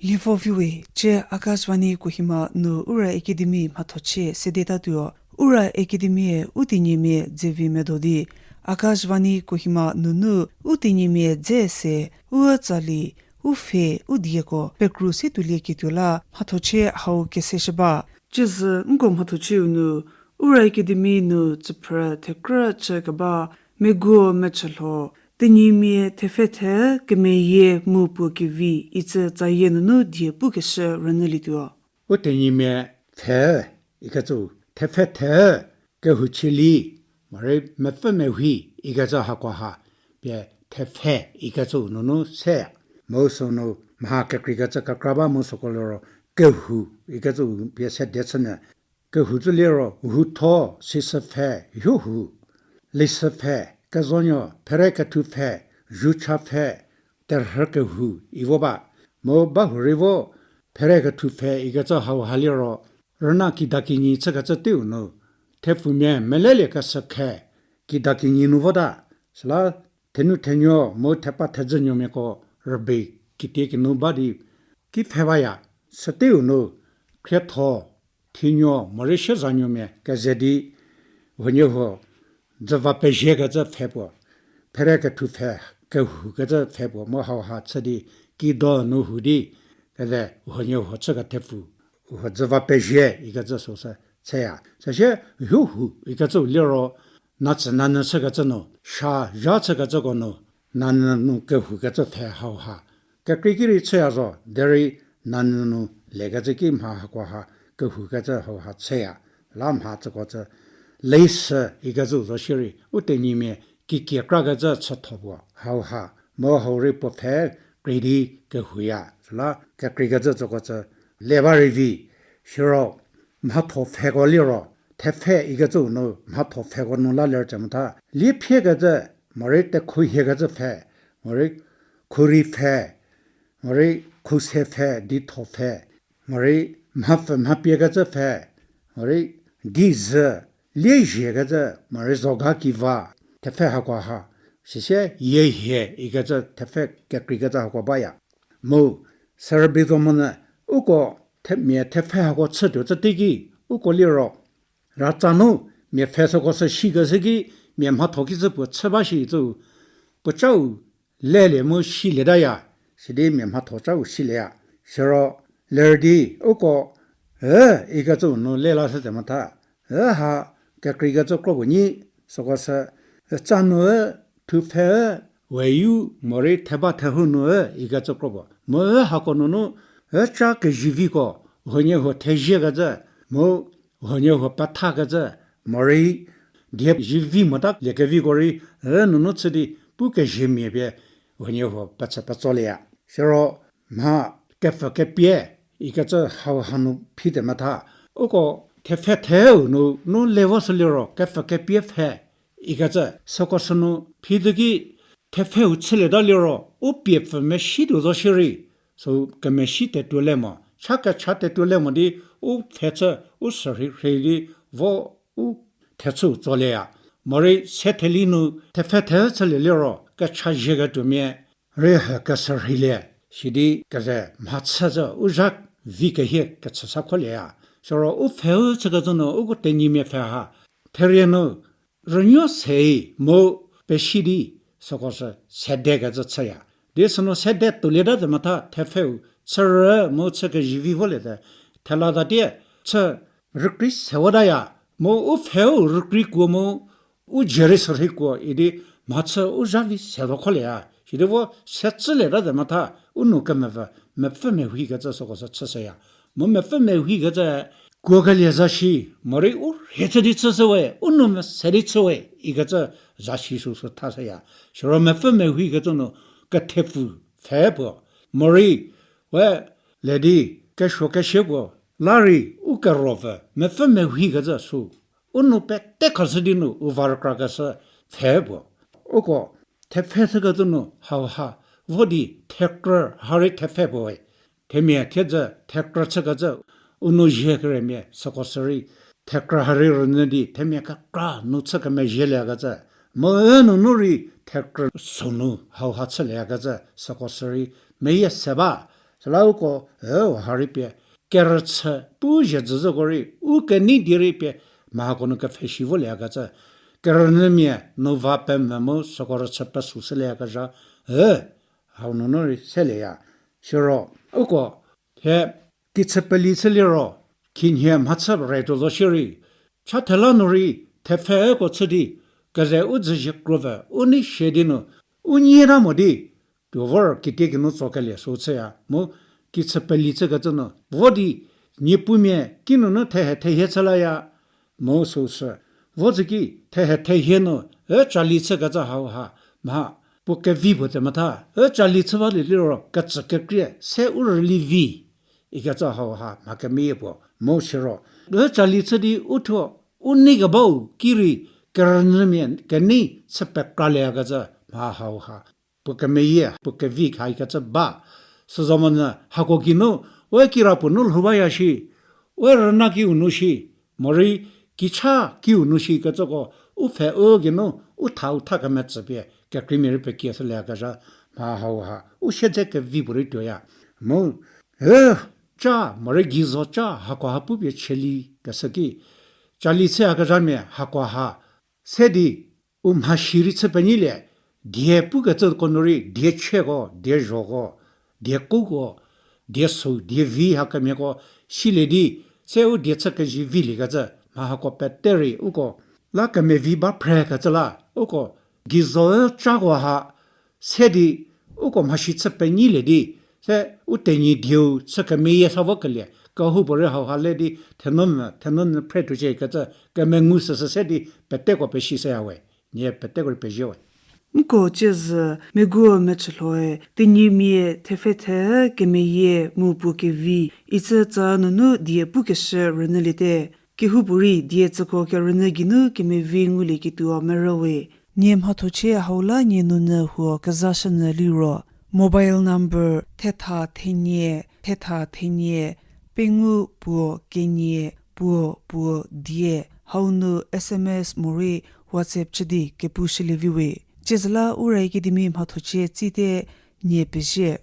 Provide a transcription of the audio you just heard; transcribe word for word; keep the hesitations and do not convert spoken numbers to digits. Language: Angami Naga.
Lievo viwe, cie Akashvani Kohima nu Ura Academy mhathochie sedetatuo. Ura Academy-e u tenyimia dze vi medo di, Akashvani Kohima nunu u tenyimia dze se, u tsali, u pfhe, u dieko pekru se tuolieketuo la mhathochie hau kese shü ba. Ciezü nko mhathochieu nu, Ura Academy nu tsüphrü thekrü chü keba Meguo Mechülho, tenyimia thepfhe the kemeyie mu puo kevi itsü tsayie nunu die pukeshü rünyülietuo. U tenyimia pfhe ikecü, thepfhe the kehouchieli, morei mepfü mehi ikecü hakoha, pie thepfhe ikecü nunu se. Mu sünu mha kekreikecü kekra ba mu süko liro kehou ikecü pie sede chünyü. Kehou cü liro hutho, sisüpfhe, hiohu, lisüpfhe, kezonuo, phere kethupfhe, zhuchapfhe, terhü kehou ivo ba. Mu ba hurei vo phere kethupfhe ikecü hauha liro, rüna kidakinyi chükecü teiu nu, thepfumia melelie kesükhe, kidakinyi nu vota, süla thenu thenuo mu thepa thedzünuomiako rübei kitiekinu ba di ki pfhe baya, süteiu nu, khrietho, thinuo morei shiezanuomia keze di, huoniehuo dzüva pezhiekecü pfhe puo, phere kethupfhe kehou kecü pfhe puo mu hauha chü di, kido nu hu di, keze huoniehuo chü kethepfu, huo dzüva pezhie ikecü süsü chüya. Süsie hiohu ikecü liro, natsü nanyü chükecü nu, sha zha chükecüko nu, nanyü nu kehoukecü pfhe hauha. Kekreiki rei chüya zo, derei nanyü nu lekecü ki mha hakoha kehoukecü hauha chüya. La mha tsüko tsü, leisü ikecü zo shierei, u tenyimia kikie krakecü chütho puo hauha. Mu hau rei puo pfhe krei di kehouya. Süla kekreikecü tsüko tsü, le ba rei vi, siro mhatho pfheko liro, thepfhe ikecü nu mhatho pfheko nu la ler tse metha, liephiekecü, morei tekhu hiekecü pfhe, morei khurei pfhe, morei khuse pfhe, ditho pfhe, morei mhapfü mhapiekecü pfhe, morei dizü, lieziekecü, morei zoga kiva, thepfhe hakoha. Süsie yiehie ikecü thepfhe kekreikecü hako baya. Mu, sürübei zo monyü, uko themia thepfhe hako chütuo chü teiki, uko liro, ratsa nu, mia pfhe süko sü shikeshü ki, mia mhatho kicü puo chü ba shi icü, puo cau lelie mu silietaya, sidi mia mhatho cau silieya. Siro ler di uko, e, ikecü nu le la shüte metha, e ha, kekreikecü kro puo nyi, süko sü, e, tsa nu e, thupfhe e, weyu, morei theba thehou nu e, ikecü kro puo. Mu e hako nunu, e ca keziviko, huoniehuo theziekecü, mu huoniehuo pethakecü, morei die zivi mota liekeviko rei, e nunu chü di pu keziemia pie, huoniehuo pechü petsolieya. Siro mha kepfü kepie ikecü hau hanu phite metha. Uko thepfhe theu nu, nu levo sü liro kepfü kepie pfhe ikecü süko sünu phituo ki thepfheu chülieta liro, u pie pfü mesi tuo zo shierei, sü kemesi tetuo le mo, cha kecha tetuo le mo di u pfhe chü, u sürhei rhei di vo u thechü tsolieya. Morei se theli nu thepfhe the chülie liro, kecha zieketuomia rei he kesürheilie, sidi keze mhachü cü u zha vi kehie kechü sa kholieya. Siro u pfheu chükecü nu uko tenyimia pfhe ha, therie nu rünuo sei mu pesi di süko sü sedekecü chüya. Di sünu sede tuolieta te metha thepfheu chürü mu chü kezivi voliete, thela tatie chü rükrei sewotaya, mu u pfheu rükrei kuo mu u dzie rei sürhei kuo idi mhachü u zha vi se zo kholieya. Sidi vo se chülieta te metha u nou kemevü, mepfü mehuikecü süko sü chüshüya. Mu mepfü mehuikecü kuokelie zashi, morei u rhie chü di chüshüwe, u nou mese di chüwe ikecü zashi süsü thashüya. Siro mepfü mehuikecü nu kethepfu pfhe puo, morei we le di kesuo kesie puo la rei u keropfü mepfü mehuikecü sü u nou pete khashü di nu u va rükrakeshü pfhe puo. Uko thepfhe thükecü nu hauha vo di thekrü ha rei thepfhe puoe. Themia thiedzü thekrü chükecü u nou zie keremia süko sü rei thekrü ha rei rünyü di themia kekra nu chü kemezhieliekecü Mu ü nunu rei thekrü sünu hauha chülieyakecü süko sü rei meyie se ba. Süla uko, e, ha rei pie kerüchü pu zhie dzüzüko rei u kenei die rei pie mha hako nu kepfhesi volieyakecü, kerünyümia nu va pemvü mu süko rüchü pesushülieyakezha, e, hau nunu rei selieya. Siro uko thie kichü peli chüliro, khinhie mhachü retuo zo shierei, cha thela nu rei thepfheko chü di keze u dzüzie krovü u nei sie di nu u nyieta mo di tuo vor kitiekinu tsokelie sü chüya mu kichü peli chükecü nu vo di niepumia kinunu thehe thehie chü laya. Mu süu sü vo tsü ki thehe thehie nu e cali chükecü hauha mha puo kevi puo te metha, e cali chü balie liro kecü kekrie se u rüli vi ikecü hauha mha kemeyie puo mu siro, e cali chü di u thuo u nei kebau ki rei kerünyümia kenei chü pekralieyakecü mha hauha puo kemeyie puo kevi khaikecü ba. Süzo monyü hako geinu we kirapuo nu lhou baya shi, we rüna kiu nu shi, morei kicha kiu nu shi kecüko u pfhe u geinu u tha u tha kemetsü pie kekreimia rei pekie shülieyakezha mha hauha u siedze kevi puorei tuoya. Mu, e, ca morei geizo ca hakoha pupie cheli keshü ki, cali chüyakezhamia hakoha se di u mhasi rei chü penyilie, die pukecüko nu rei die chieko, die zhoko, die kuko, die sü, die vi hakemhieko silie di, se u die chü kezie viliekecü mha hako pete rei uko la kemevi ba phrekecü la, uko geizo-e cako ha se di uko mhasi chü penyilie di, se u tenyi dieu chü kemeyie sa vokelie kehoupuorei hauha le di thenu, thenu nyü phre tuocie kecü kemengu süsü se di peteko pesishüya we. Nie peteko rei pezie we. Nko ciezü megu mechülhoe, tenyimia thepfhe the kemeyie mu puo kevi icü tsa nunu die pukeshü rünyüliete. Kehoupuorei die tsüko kerünyü geinu kemevi ngulieketuo merüwe. Nie mhathochie hau la nie nunyü huo kezashünyü liro, mobile number thetha thenie, thetha thenie, pengou puo kenie, puo puo die, hau nu S M S morei WhatsApp chü di kepushülieviwe. Ciezüla Ura Academy mhathochie tsite nie pezie.